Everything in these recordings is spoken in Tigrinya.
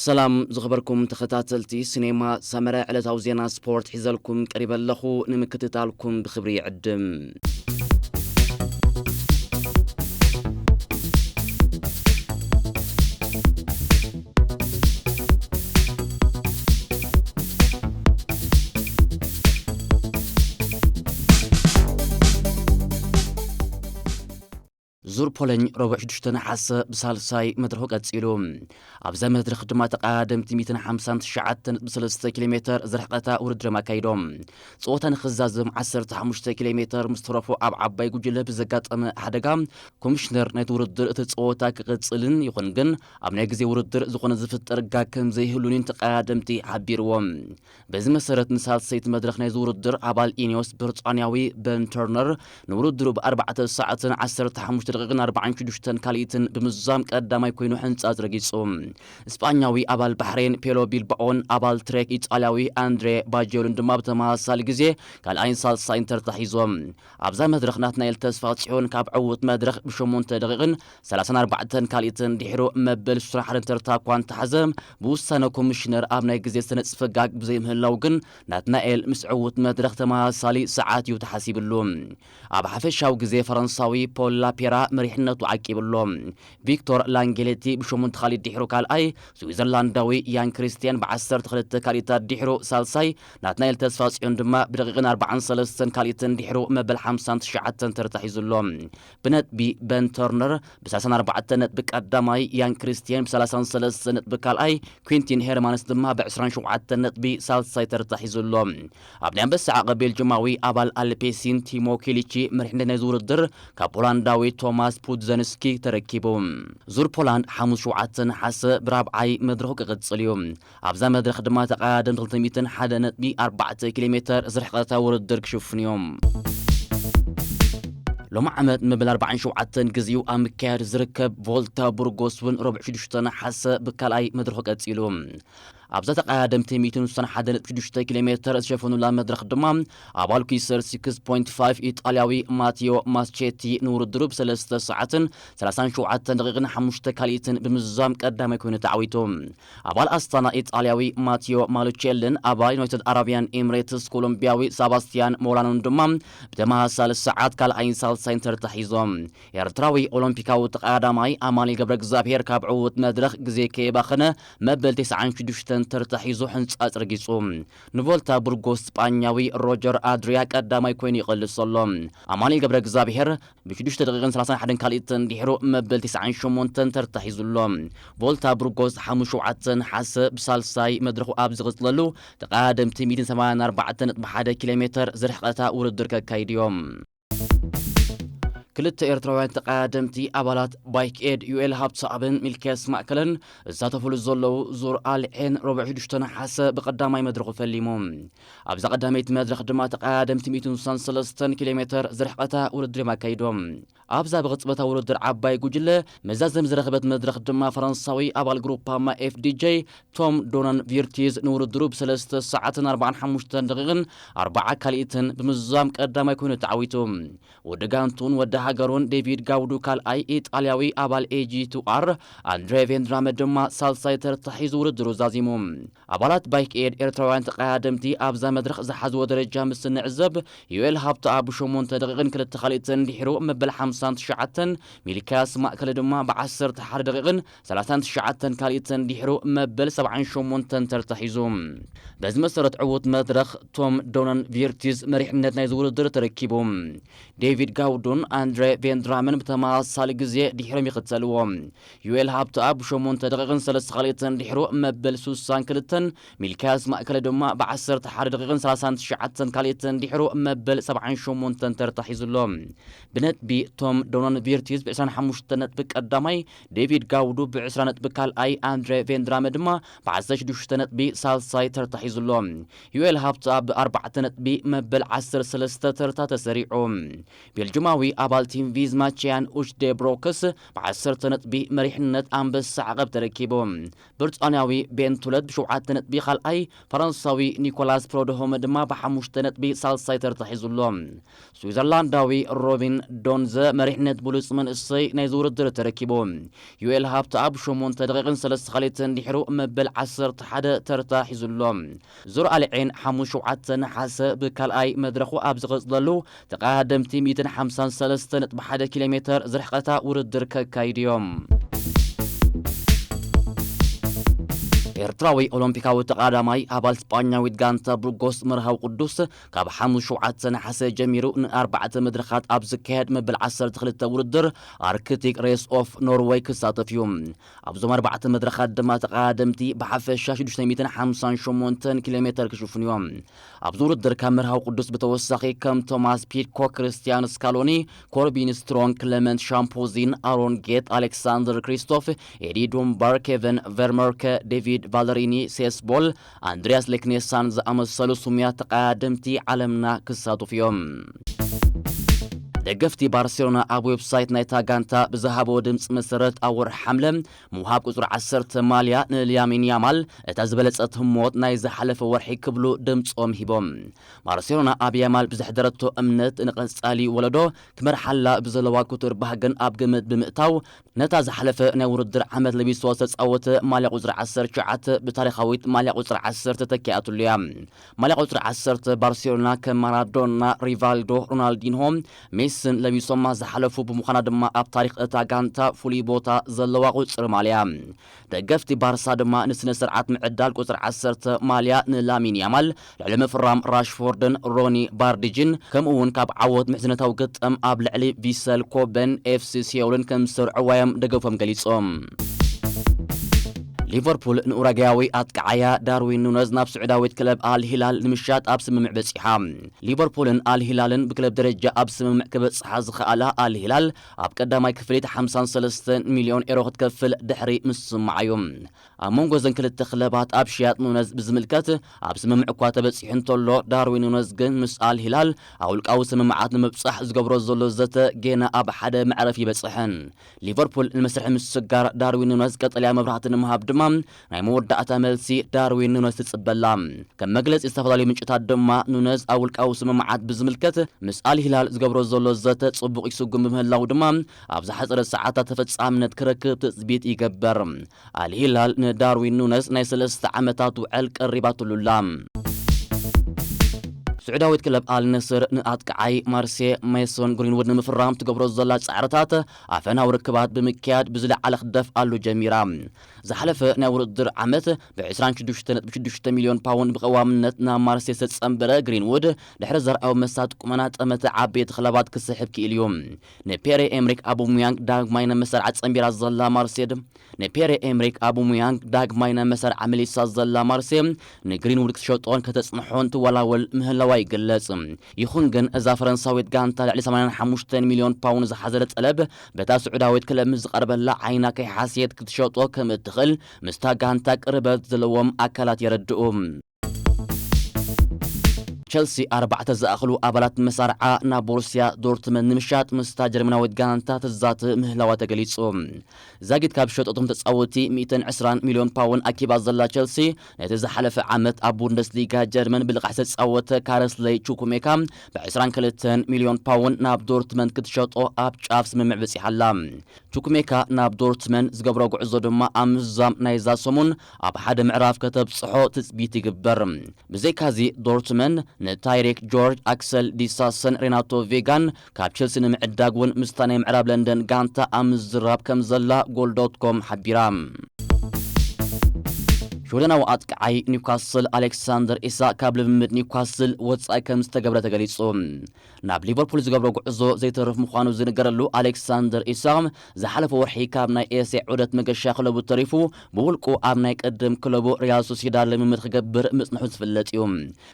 ሰላም ዝኸበርኩም ተኸታተልቲ ሲኔማ ሰመረ፣ ዕለታዊ ዜና ስፖርት ሒዘልኩም ቀሪበ ኣለኹ። ንምክትታልኩም ብኽብሪ ይዕድም። ዙር ፖለኝ ረቡዕ ሽዱሽተ ነሓሰ ብሳልሳይ መድረኹ ቀጺሉ። ኣብዛ መድረኽ ድማ ተቐዳደምቲ ሚእትን ሓምሳን ትሽዓተ ነጥቢ ሰለስተ ኪሎ ሜተር ዝርሕቐታ ውድድር ኣካይዶም። ጸወታ ንኽዛዘም ዓሰርተ ሓሙሽተ ኪሎ ሜተር ምስ ተረፎ ኣብ ዓባይ ጉጅለ ብዘጋጠመ ሓደጋ ኮሚሽነር ናይቲ ውድድር እቲ ጸወታ ክቕጽልን ይኹን ግን ኣብ ናይ ግዜ ውድድር ዝኾነ ዝፍጠር ጋግ ከም ዘይህሉን ተቐዳደምቲ ሓቢርዎም። በዚ መሰረት ንሳልሰይቲ መድረኽ ናይዚ ውድድር ኣባል ኢኒዮስ ብሪጣንያዊ በን ተርነር ንውድድሩ ብኣርባዕተ ሰዓትን ዓሰርተ ሓሙሽተ ደቂቕን ኣርባዓን ሽዱሽተን ካልኢትን ብምዝዛም ቀዳማይ ኮይኑ ሕንጻጽ ረጊጹ። እስጳኛዊ ኣባል ባሕሬን ፔሎ ቢልባኦን ኣባል ትሬክ ኢጣልያዊ ኣንድሬ ባጀዮልን ድማ ብተመሳሳሊ ግዜ ካልኣይን ሳልሳይን ተርታ ሒዞም። ኣብዛ መድረኽ ናትናኤል ተስፋጽዮን ካብ ዕዉት መድረኽ ብሸሞንተ ደቂቕን ሰላሳን ኣርባዕተን ካልኢትን ድሕሩ መበል ሱራ ሓደን ተርታ እኳ እንተሓዘ፣ ብውሳነ ኮሚሽነር ኣብ ናይ ግዜ ዝተነጽፈ ጋግ ብዘይምህላው ግን ናትናኤል ምስ ዕዉት መድረኽ ተመሳሳሊ ሰዓት እዩ ተሓሲብሉ። ኣብ ሓፈሻዊ ግዜ ፈረንሳዊ ፖል ላፔራ መሪሕነቱ ዓቂብሎ። ቪክቶር ላንጌሌቲ ብሸሞንተ ካልኢት ድሕሩ ካልኣይ፣ ስዊዘርላንዳዊ ያን ክሪስቲያን ብዓሰርተ ክልተ ካልኢታት ድሕሩ ሳልሳይ፣ ናትናኤል ተስፋጽዮን ድማ ብደቂቕን ኣርባዓን ሰለስተን ካልኢትን ድሕሩ መበል ሓምሳን ትሽዓተን ተርታ ሒዙ ኣሎ። ብነጥቢ በን ተርነር ብሰላሳን ኣርባዕተን ነጥቢ ቀዳማይ፣ ያን ክሪስቲያን ብሰላሳን ሰለስተን ነጥቢ ካልኣይ፣ ኩንቲን ሄርማንስ ድማ ብዕስራን ሸውዓተን ነጥቢ ሳልሳይ ተርታ ሒዙ ኣሎ። ኣብ ናይ ኣንበሳ ዓቐብ ቤልጅማዊ ኣባል ኣልፔሲን ቲሞ ኪሊቺ መሪሕነት ናይዚ ውድድር ካብ ፖላንዳዊ ቶማስ ፑድዘንስኪ ተረኪቡ። ዙር ፖላንድ ሓሙስ ሸውዓተ ነሓሰ ብራብዓይ መድረኹ ክቕጽል እዩ። ኣብዛ መድረኽ ድማ ተቐዳደምቲ ክልተ ሚእትን ሓደ ነጥቢ ኣርባዕተ ኪሎ ሜተር ዝርሕቐታ ውድድር ክሽፍኑ እዮም። ሎሚ ዓመት መበል ኣርባዓን ሸውዓተን ግዜኡ ኣብ ምክያድ ዝርከብ ቮልታ ቡርጎስ እውን ረቡዕ ሽዱሽተ ነሓሰ ብካልኣይ መድረኹ ቀጺሉ። ኣብዛ ተቐዳደምቲ ሚእትን ስሳን ሓደ ነጥቢ ሽዱሽተ ኪሎ ሜተር ዝሸፈኑላ መድረኽ ድማ ኣባል ኩይሰር ሲክስ ፖይንት ፋይቭ ኢጣልያዊ ማቲዮ ማስቼቲ ንውድድሩ ብሰለስተ ሰዓትን ሰላሳን ሸውዓተን ደቂቕን ሓሙሽተ ካልኢትን ብምዝዛም ቀዳማይ ኮይኑ ተዓዊቱ። ኣባል ኣስታና ኢጣልያዊ ማቲዮ ማሉቼልን ኣባል ዩናይትድ ኣረቢያን ኤምሬትስ ኮሎምቢያዊ ሳባስቲያን ሞላኖን ድማ ብተመሳሳሊ ሰዓት ካልኣይን ሳልሳይን ተርታ ሒዞም። ኤርትራዊ ኦሎምፒካዊ ተቐዳዳማይ ኣማኑኤል ገብረ እግዚኣብሔር ካብ ዕዉት መድረኽ ግዜ ከየባኸነ መበል ተስዓን ሽዱሽተን ተርታ ሒዙ ሕንጻጽ ረጊጹ። ንቮልታ ቡርጎስ ስጳኛዊ ሮጀር ኣድሪያ ቀዳማይ ኮይኑ ይቐልስ ኣሎ። ኣማኑኤል ገብረ እግዚኣብሔር ብሽዱሽተ ደቂቕን ሰላሳን ሓደን ካልኢትን ድሕሩ መበል ተስዓን ሸሞንተን ተርታ ሒዙ ኣሎ። ቮልታ ቡርጎስ ሓሙስ ሸውዓተ ነሓሰ ብሳልሳይ መድረኹ ኣብ ዝቕጽለሉ ተቐዳደምቲ ሚእትን ሰማንያን ኣርባዕተን ነጥቢ ሓደ ኪሎ ሜተር ዝርሕቐታ ውድድር ከካይዱ እዮም። ክልተ ኤርትራውያን ተቐዳደምቲ ኣባላት ባይክ ኤድ ዩኤል ሃብተኣብን ሚልክያስ ማእከለን ዝሳተፉሉ ዘለዉ ዙር ኣልዔን ረቡዕ ሽዱሽተ ነሓሰ ብቐዳማይ መድረኹ ፈሊሙ። ኣብዛ ቀዳመይቲ መድረኽ ድማ ተቐዳደምቲ ሚእትን ስሳን ሰለስተን ኪሎ ሜተር ዝርሕቐታ ውድድር እዮም ኣካይዶም። ኣብዛ ብቕጽበታዊ ውድድር ዓባይ ጉጅለ መዛዘም ዝረኸበት መድረኽ ድማ ፈረንሳዊ ኣባል ግሩፓማ ኤፍ ዲ ጄ ቶም ዶነን ቪርቲዝ ንውድድሩ ብሰለስተ ሰዓትን ኣርባዓን ሓሙሽተን ደቂቕን ኣርባዓ ካልኢትን ብምዝዛም ቀዳማይ ኮይኑ ተዓዊቱ። ወዲ ጋንቱን ወዲ ሃገሩን ዴቪድ ጋውዱ ካልኣይ፣ ኢጣልያዊ ኣባል ኤ ጂ ቱ ኣር ኣንድሬ ቬንድራመ ድማ ሳልሳይ ተርታ ሒዙ ውድድሩ ዛዚሙ። ኣባላት ባይክ ኤድ ኤርትራውያን ተቐዳደምቲ ኣብዛ መድረኽ ዝሓዝዎ ደረጃ ምስ እንዕዘብ፣ ዩኤል ሃብተኣብ ብሸሞንተ ደቂቕን ክልተ ካልኢትን ድሒሩ መበል ሓምሳን ትሽዓተን፣ ሚልክያስ ማእከለ ድማ ብዓሰርተ ሓደ ደቂቕን ሰላሳን ትሽዓተን ካልኢትን ድሒሩ መበል ሰብዓን ሸሞንተን ተርታ ሒዙ። በዚ መሰረት ዕዉት መድረኽ ቶም ዶነን ቪርቲዝ መሪሕነት ናይዚ ውድድር ተረኪቡ። ዴቪድ ጋውዱን ኣንድሬ ቬንድራምን ብተመሳሳሊ ግዜ ድሒሮም ይኽተልዎ። ዩኤል ሃብተኣብ ብሸሞንተ ደቂቕን ሰለስተ ካልኢትን ድሒሩ መበል ስሳን ክልተን፣ ሚልክያስ ማእከለ ድማ ብዓሰርተ ሓደ ደቂቕን ሰላሳን ትሽዓተን ካልኢትን ድሒሩ መበል ሰብዓን ሸሞንተን ተርታ ሒዙ ኣሎ። ብነጥቢ ቶም ዶኖን ቪርቲዝ ብዕስራን ሓሙሽተ ነጥቢ ቀዳማይ፣ ዴቪድ ጋውዱ ብዕስራ ነጥቢ ካልኣይ፣ ኣንድሬ ቬንድራመ ድማ ብዓሰርተ ሽዱሽተ ነጥቢ ሳልሳይ ተርታ ሒዙ ኣሎ። ዩኤል ሃብተኣብ ብኣርባዕተ ነጥቢ መበል ዓሰርተ ሰለስተ ተርታ ተሰሪዑ። ቤልጅማዊ ኣባል ቲም ቪዝማ ቺያን ኡች ዴ ብሮክስ ብዓሰርተ ነጥቢ መሪሕነት ኣንበሳ ዓቐብ ተረኪቡ። ብሪጣንያዊ ቤን ቱለት ብሸውዓተ ነጥቢ ካልኣይ፣ ፈረንሳዊ ኒኮላስ ፕሮድሆመ ድማ ብሓሙሽተ ነጥቢ ሳልሳይ ተርታ ሒዙ ኣሎ። ስዊዘርላንዳዊ ሮቢን ዶንዘ መሪሕነት ብሉጽ መንእሰይ ናይዚ ውድድር ተረኪቡ። ዩኤል ሃብተኣብ ሸሞንተ ደቂቕን ሰለስተ ካልትን ድሒሩ መበል ዓሰርተ ሓደ ተርታ ሒዙ ኣሎ። ዙር ኣልዔን ሓሙስ ሸውዓተ ነሓሰ ብካልኣይ መድረኹ ኣብ ዝቐጽለሉ፣ ተቐዳደምቲ ሚእትን ሓምሳን ሰለስተ ነጥቢ ሓደ ኪሎ ሜተር ዝርሕቐታ ውድድር ከካይዱ እዮም። ኤርትራዊ ኦሎምፒካዊ ተቐዳዳማይ ኣባል ስጳኛዊት ጋንታ ቡርጎስ መርሃዊ ቅዱስ ካብ ሓሙስ ሸውዓተ ነሓሰ ጀሚሩ ንኣርባዕተ መድረኻት ኣብ ዝካየድ መበል ዓሰርተ ክልተ ውድድር ኣርክቲክ ሬስ ኦፍ ኖርወይ ክሳተፍ እዩ። ኣብዞም ኣርባዕተ መድረኻት ድማ ተቐዳደምቲ ብሓፈሻ ሽዱሽተ ሚእትን ሓምሳን ሸሞንተን ኪሎ ሜተር ክሽፍኑ እዮም። ኣብዚ ውድድር ካብ መርሃዊ ቅዱስ ብተወሳኺ ከም ቶማስ ፒድኮክ፣ ክርስቲያን ስካሎኒ፣ ኮርቢን ስትሮንግ፣ ክለመንት ሻምፖዚን፣ ኣሮን ጌት፣ ኣሌክሳንደር ክሪስቶፍ፣ ኤዲ ዱምባር፣ ኬቨን ቨርመርከ፣ ዴቪድ ቫለሪኒ፣ ሴስ ቦል፣ ኣንድሪያስ ሌክኔሳን ዝኣመሰሉ ስሙያት ተቐዳደምቲ ዓለምና ክሳተፉ እዮም። ደገፍቲ ባርሴሎና ኣብ ዌብሳይት ናይታ ጋንታ ብዝሃቦ ድምፂ መሰረት ኣብ ወርሒ ሓምለ ምውሃብ ቁፅሪ ዓሰርተ ማልያ ንልያሚን ያማል እታ ዝበለፀት ህሞት ናይ ዝሓለፈ ወርሒ ክብሉ ድምፆም ሂቦም። ባርሴሎና ኣብ ያማል ብዘሕደረቶ እምነት ንቐፃሊ ወለዶ ክመርሓላ ብዘለዋ ክቱር ባህግን ኣብ ግምት ብምእታው ነታ ዝሓለፈ ናይ ውድድር ዓመት ለቢስዋ ዝተፃወተ ማልያ ቁፅሪ ዓሰርተ ትሽዓተ ብታሪኻዊት ማልያ ቁፅሪ ዓሰርተ ተኪኣትሉ እያ። ማልያ ቁፅሪ ዓሰርተ ባርሴሎና ከም ማራዶና፣ ሪቫልዶ፣ ሮናልዲንሆ፣ ሜስን ለቢሶማ ዝሓለፉ ብምዃና ድማ ኣብ ታሪኽ እታ ጋንታ ፍሉይ ቦታ ዘለዋ ቁፅሪ ማልያ። ደገፍቲ ባርሳ ድማ ንስነ ስርዓት ምዕዳል ቁፅሪ ዓሰርተ ማልያ ንላሚን ያማል ልዕሊ ምፍራም ራሽፎርድን ሮኒ ባርዲጅን ከምኡ እውን ካብ ዓወት ምሕዝነታዊ ግጥም ኣብ ልዕሊ ቪሰል ኮበን ኤፍሲ ሲዮልን ከም ዝሰርዕዋ እዮም ደገፎም ገሊጾም። ሊቨርፑል ንኡራጋያዊ ኣጥቃዓያ ዳርዊን ኑነዝ ናብ ስዑዳዊት ክለብ ኣል ሂላል ንምሻጥ ኣብ ስምምዕ በጺሓ። ሊቨርፑልን ኣል ሂላልን ብክለብ ደረጃ ኣብ ስምምዕ ክበጽሓ ዝኸኣላ ኣል ሂላል ኣብ ቀዳማይ ክፍሊት ሓምሳን ሰለስተን ሚልዮን ኤሮ ክትከፍል ድሕሪ ምስምማዓ እዩ። ኣብ መንጎ እዘን ክልተ ክለባት ኣብ ሽያጥ ኑነዝ ብዝምልከት ኣብ ስምምዕ እኳ ተበጺሑ እንተሎ፣ ዳርዊን ኑነዝ ግን ምስ ኣል ሂላል ኣብ ውልቃዊ ስምምዓት ንምብጻሕ ዝገብሮ ዘሎ ዘተ ጌና ኣብ ሓደ መዕረፍ ይበጽሕን። ሊቨርፑል ንመስርሒ ምስጋር ዳርዊን ኑነዝ ቀጠልያ መብራህቲ ንምሃብ ድማ ናይ መወዳእታ መልሲ ዳርዊን ኑነዝ ትጽበላ። ከም መግለጺ ዝተፈላለዩ ምንጭታት ድማ፣ ኑነዝ ኣብ ውልቃዊ ስምምዓት ብዝምልከት ምስ ኣል ሂላል ዝገብሮ ዘሎ ዘተ ጽቡቕ ይስጉም ብምህላው ድማ ኣብ ዝሓጸረ ሰዓታት ተፈጻምነት ክረክብ ትጽቢት ይገበር። ኣል ሂላል ንዳርዊን ኑነዝ ናይ ሰለስተ ዓመታት ውዕል ቀሪባትሉ ኣላ። ስዑዳዊት ክለብ ኣል ነስር ንኣጥቃዓይ ማርሴ ሜሶን ግሪንውድ ንምፍራም ትገብሮ ዘላ ጻዕርታት ኣፈናዊ ርክባት ብምክያድ ብዝለዓለ ክደፍኣሉ ጀሚራ። ዝሓለፈ ናይ ውድድር ዓመት ብ ዕስራን ሽዱሽተ ነጥቢ ሽዱሽተ ሚልዮን ፓውንድ ብቐዋምነት ናብ ማርሴ ዝተጸንበረ ግሪንውድ፣ ድሕሪ ዘርኣዊ መሳጢ ቁመና ጠመተ ዓበይቲ ክለባት ክስሕብ ክኢሉ እዩ። ንፔሬ ኤምሪክ ኣቡሙያንግ ዳግማይ ናብ መሰርዓ ጸንቢራ ዘላ ማርሴ ድ-፣ ንፔሬ ኤምሪክ ኣቡሙያንግ ዳግማይ ናብ መሰርዓ መሊሳ ዘላ ማርሴ፣ ንግሪንውድ ክትሸጦን ከተጽንሖን ትወላወል ምህላዋ ይግለጽ። ይኹን ግን፣ እዛ ፈረንሳዊት ጋንታ ልዕሊ ሰማንያን ሓሙሽተን ሚልዮን ፓውንድ ዝሓዘለ ጠለብ በታ ስዑዳዊት ክለብ ምስ ዝቐርበላ፣ ዓይና ከይሓስየት ክትሸጦ ከም እትኽእል ምስታ ጋንታ ቅርበት ዘለዎም ኣካላት የረድኡ። ቸልሲ ኣርባዕተ ዝኣኽሉ ኣባላት መሳርዓ ናብ ቦሩስያ ዶርትመንድ ንምሻጥ ምስታ ጀርመናዊት ጋንታ ትዛተ ምህላዋ ተገሊጹ። ዛጊት ካብ ዝሸጠቶም ተጻወትቲ ሚእትን ዕስራን ሚልዮን ፓውንድ ኣኪባ ዘላ ቸልሲ፣ ነቲ ዝሓለፈ ዓመት ኣብ ቡንደስሊጋ ጀርመን ብልቓሕ ዝተጻወተ ካረስለይ ቹኩሜካ ብ ዕስራን ክልተን ሚልዮን ፓውንድ ናብ ዶርትመንድ ክትሸጦ ኣብ ጫፍ ስምምዕ በጺሓ ኣላ። ቹኩሜካ ናብ ዶርትመንድ ዝገብሮ ጉዕዞ ድማ ኣብ ምዝዛም ናይዛ ሰሙን ኣብ ሓደ ምዕራፍ ከተብጽሖ ትጽቢት ይግበር። ብዘይካዚ፣ ዶርትመንድ ንታይሪክ ጆርጅ፣ ኣክሰል ዲሳሰን ሬናቶ ቬጋን ካብ ቸልሲ ንምዕዳግ እውን ምስታ ናይ ምዕራብ ለንደን ጋንታ ኣብ ምዝራብ ከም ዘላ ጎል ዶት ኮም ሓቢራ። ሽወደናዊ ኣጥቃዓይ ኒውካስል ኣሌክሳንደር ኢሳቅ ካብ ልምምድ ኒውካስል ወጻኢ ከም ዝተገብረ ተገሊጹ። ናብ ሊቨርፑል ዝገብሮ ጉዕዞ ዘይተርፍ ምዃኑ ዝንገረሉ ኣሌክሳንደር ኢሳቅ፣ ዝሓለፈ ወርሒ ካብ ናይ ኤስኤ ዑደት መገሻ ክለቡ ተሪፉ፣ ብውልቁ ኣብ ናይ ቅድም ክለቡ ሪያል ሶሲዳድ ልምምድ ክገብር ምጽንሑ ዝፍለጥ እዩ።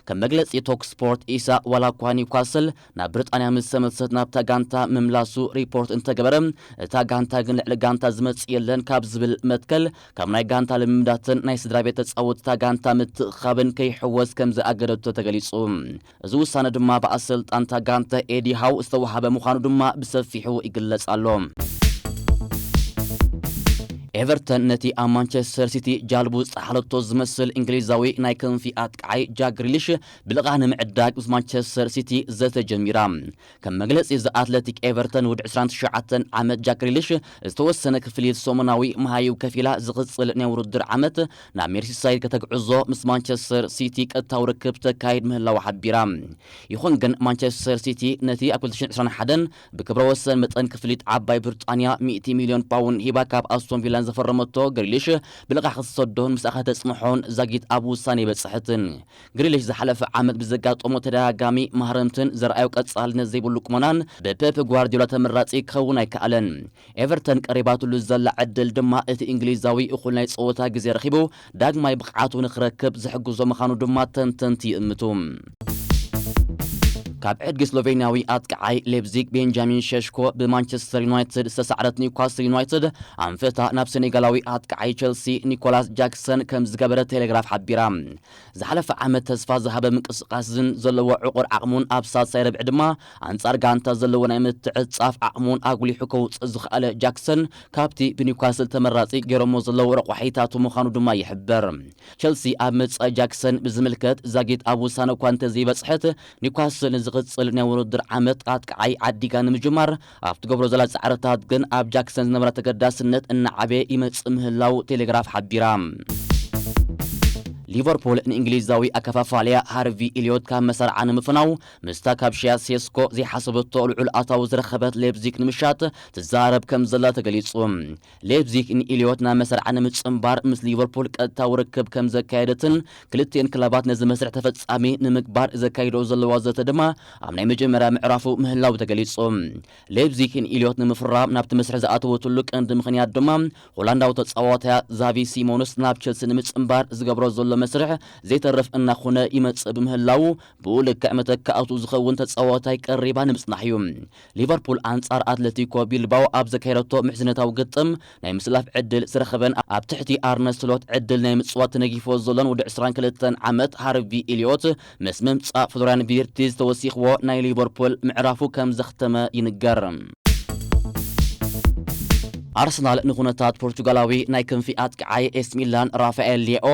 ከም መግለጺ ቶክ ስፖርት፣ ኢሳቅ ዋላ እኳ ኒውካስል ናብ ብሪጣንያ ምስ ተመልሰት ናብታ ጋንታ ምምላሱ ሪፖርት እንተገበረ፣ እታ ጋንታ ግን ልዕሊ ጋንታ ዝመጽእ የለን ካብ ዝብል መትከል፣ ካብ ናይ ጋንታ ልምምዳትን ናይ ስድራ ቤት ተጻወትታ ጋንታ ምትእኻብን ከይሕወስ ከም ዝኣገደቶ ተገሊጹ። እዚ ውሳነ ድማ ብኣሰልጣንታ ጋንታ ኤዲ ሃው ዝተዋሃበ ምዃኑ ድማ ብሰፊሑ ይግለጽ ኣሎ። ኤቨርተን ነቲ ኣብ ማንቸስተር ሲቲ ጃልቡ ዝጠሓለቶ ዝመስል እንግሊዛዊ ናይ ክንፊ ኣጥቃዓይ ጃክ ግሪሊሽ ብልቓ ንምዕዳግ ምስ ማንቸስተር ሲቲ ዘተ ጀሚራ። ከም መግለጺ ዘ ኣትለቲክ፣ ኤቨርተን ወዲ ዕስራን ትሽዓተን ዓመት ጃክ ግሪሊሽ ዝተወሰነ ክፍሊት ሰሙናዊ መሃዩ ከፊላ ዝቕጽል ናይ ውድድር ዓመት ናብ ሜርሲሳይድ ከተግዕዞ ምስ ማንቸስተር ሲቲ ቀጥታዊ ርክብ ተካይድ ምህላዋ ሓቢራ። ይኹን ግን ማንቸስተር ሲቲ ነቲ ኣብ ክልተ ሽሕን ዕስራን ሓደን ብክብረ ወሰን መጠን ክፍሊት ዓባይ ብሪጣንያ ሚእቲ ሚልዮን ፓውንድ ሂባ ካብ ኣስቶን ቪላን ዘፈረመቶ ግሪሊሽ ብልቓ ክትሰዶን ምስኣ ከተጽንሖን ዛጊት ኣብ ውሳኔ በጽሐትን። ግሪሊሽ ዝሓለፈ ዓመት ብዘጋጠሞ ተደጋጋሚ ማህረምትን ዘርኣዮ ቀጻልነት ዘይብሉ ቁመናን ብፔፕ ጓርዲዮላ ተመራጺ ክኸውን ኣይከኣለን። ኤቨርተን ቀሪባትሉ ዘላ ዕድል ድማ እቲ እንግሊዛዊ እኹል ናይ ጸወታ ግዜ ረኺቡ ዳግማይ ብቕዓቱ ንኽረክብ ዝሕግዞ ምዃኑ ድማ ተንተንቲ ይእምቱ። ካብ ዕድጊ ስሎቬንያዊ ኣጥቃዓይ ሌፕዚግ ቤንጃሚን ሸሽኮ ብማንቸስተር ዩናይትድ ዝተሳዕረት ኒውካስል ዩናይትድ ኣንፈታ ናብ ሴኔጋላዊ ኣጥቃዓይ ቸልሲ ኒኮላስ ጃክሰን ከም ዝገበረ ቴሌግራፍ ሓቢራ። ዝሓለፈ ዓመት ተስፋ ዝሃበ ምንቅስቃስን ዘለዎ ዕቑር ዓቕሙን ኣብ ሳልሳይ ረብዒ ድማ ኣንጻር ጋንታ ዘለዎ ናይ ምትዕጻፍ ዓቕሙን ኣጉሊሑ ከውጽእ ዝኸኣለ ጃክሰን ካብቲ ብኒውካስል ተመራጺ ገይሮሞ ዘለዉ ረቋሒታቱ ምዃኑ ድማ ይሕበር። ቸልሲ ኣብ መጻኢ ጃክሰን ብዝምልከት ዛጊት ኣብ ውሳነ እኳ እንተዘይበጽሐት፣ ኒውካስል ንዝቕጽል ናይ ውድድር ዓመት ኣጥቃዓይ ዓዲጋ ንምጅማር ኣብ ትገብሮ ዘላ ጻዕርታት ግን ኣብ ጃክሰን ዝነበራ ተገዳስነት እናዓበየ ይመጽእ ምህላው ቴሌግራፍ ሓቢራ። ሊቨርፑል ንእንግሊዛዊ ኣከፋፋልያ ሃርቪ ኢልዮት ካብ መሰርዓ ንምፍናው ምስታ ካብ ሺያ ሴስኮ ዘይሓሰበቶ ልዑል ኣታዊ ዝረኸበት ሌፕዚግ ንምሻጥ ትዛረብ ከም ዘላ ተገሊጹ። ሌፕዚግ ንኢልዮት ናብ መሰርዓ ንምጽንባር ምስ ሊቨርፑል ቀጥታዊ ርክብ ከም ዘካየደትን ክልቲኤን ክለባት ነዚ መስርሕ ተፈጻሚ ንምግባር ዘካይዶ ዘለዋ ዘተ ድማ ኣብ ናይ መጀመርያ ምዕራፉ ምህላው ተገሊጹ። ሌፕዚግ ንኢልዮት ንምፍራም ናብቲ መስርሕ ዝኣተወትሉ ቀንዲ ምኽንያት ድማ ሆላንዳዊ ተጻዋታያ ዛቪ ሲሞንስ ናብ ቸልሲ ንምጽንባር ዝገብሮ ዘሎ መስርሕ ዘይተርፍ እናኾነ ይመጽእ ብምህላው ብኡ ልክዕ መተካእቱ ዝኸውን ተጻዋታይ ቀሪባ ንምጽናሕ እዩ። ሊቨርፑል ኣንጻር ኣትለቲኮ ቢልባኦ ኣብ ዘካየደቶ ምሕዝነታዊ ግጥም ናይ ምስላፍ ዕድል ዝረኸበን ኣብ ትሕቲ ኣርነ ስሎት ዕድል ናይ ምጽዋት ተነጊፎ ዘሎን ወዲ ዕስራን ክልተን ዓመት ሃርቪ ኢልዮት ምስ ምምጻእ ፍሎሪያን ቪርቲዝ ተወሲኽዎ ናይ ሊቨርፑል ምዕራፉ ከም ዘኽተመ ይንገር። ኣርሰናል ንኹነታት ፖርቹጋላዊ ናይ ክንፊ ኣጥቃዓይ ኤስ ሚላን ራፋኤል ሊኦ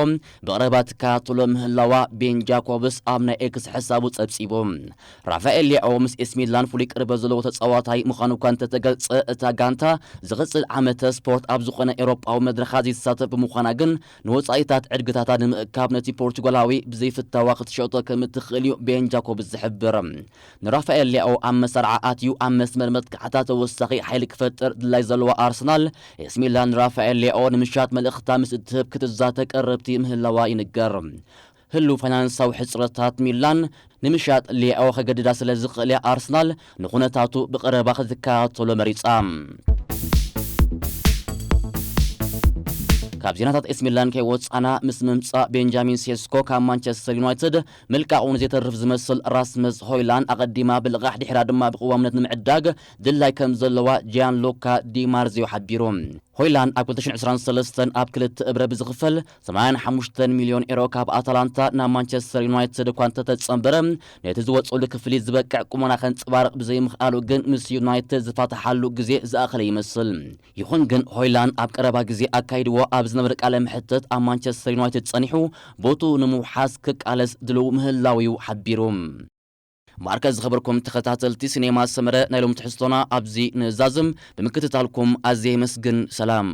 ብቐረባ ትከታተሎ ምህላዋ ቤን ጃኮብስ ኣብ ናይ ኤክስ ሕሳቡ ጸብጺቡ። ራፋኤል ሊያኦ ምስ ኤስ ሚላን ፍሉይ ቅርበት ዘለዎ ተጻዋታይ ምዃኑ እኳ እንተተገልጸ፣ እታ ጋንታ ዝቕጽል ዓመተ ስፖርት ኣብ ዝኾነ ኤውሮጳዊ መድረኻት ዘይትሳተፍ ብምዃና ግን ንወጻኢታት ዕድግታታ ንምእካብ ነቲ ፖርቹጋላዊ ብዘይፍታዋ ክትሸጦ ከም እትኽእል እዩ ቤን ጃኮብስ ዝሕብር። ንራፋኤል ሊያኦ ኣብ መሰርዓ ኣትዩ ኣብ መስመር መጥቃዕታ ተወሳኺ ሓይሊ ክፈጥር ድላይ ዘለዋ ኣርሰናል፣ ኤስ ሚላን ንራፋኤል ሊያኦ ንምሻጥ መልእኽታ ምስ እትህብ ክትዛተ ቀረብቲ ምህላዋ ይንገር። ህሉው ፋይናንሳዊ ሕጽረታት ሚላን ንምሻጥ ሊያኦ ከገድዳ ስለ ዝኽእል እያ ኣርሰናል ንኹነታቱ ብቐረባ ክትከታተሎ መሪጻ። ካብ ዜናታት ኤስ ሚላን ከይወጻና፣ ምስ ምምጻእ ቤንጃሚን ሴስኮ ካብ ማንቸስተር ዩናይትድ ምልቃቑ ንዘይተርፍ ዝመስል ራስመስ ሆይላንድ ኣቐዲማ ብልቓሕ ድሒራ ድማ ብቅዋምነት ንምዕዳግ ድላይ ከም ዘለዋ ጂያን ሉካ ዲ ማርዚዮ ሓቢሩ። ሆይላንድ ኣብ ክልተ ሽሕን ዕስራን ሰለስተን ኣብ ክልተ እብረ ብዝኽፈል ሰማንያን ሓሙሽተን ሚልዮን ኤሮ ካብ ኣታላንታ ናብ ማንቸስተር ዩናይትድ እኳ እንተተጸንበረ፣ ነቲ ዝወጸሉ ክፍሊት ዝበቅዕ ቁመና ከንጸባርቕ ብዘይምኽኣሉ ግን ምስ ዩናይትድ ዝፋታሓሉ ግዜ ዝኣኸለ ይመስል። ይኹን ግን ሆይላንድ ኣብ ቀረባ ግዜ ኣካይድዎ ኣብ ዝነበረ ቃለ መሕትት ኣብ ማንቸስተር ዩናይትድ ጸኒሑ ቦትኡ ንምውሓስ ክቃለስ ድልው ምህላው እዩ ሓቢሩ። ማርከ ዝኸበርኩም ተኸታተልቲ ሲኔማ ሰመረ ናይ ሎም ትሕዝቶና ኣብዚ ንዛዝም ብምክትታልኩም ኣዝየ የመስግን። ሰላም።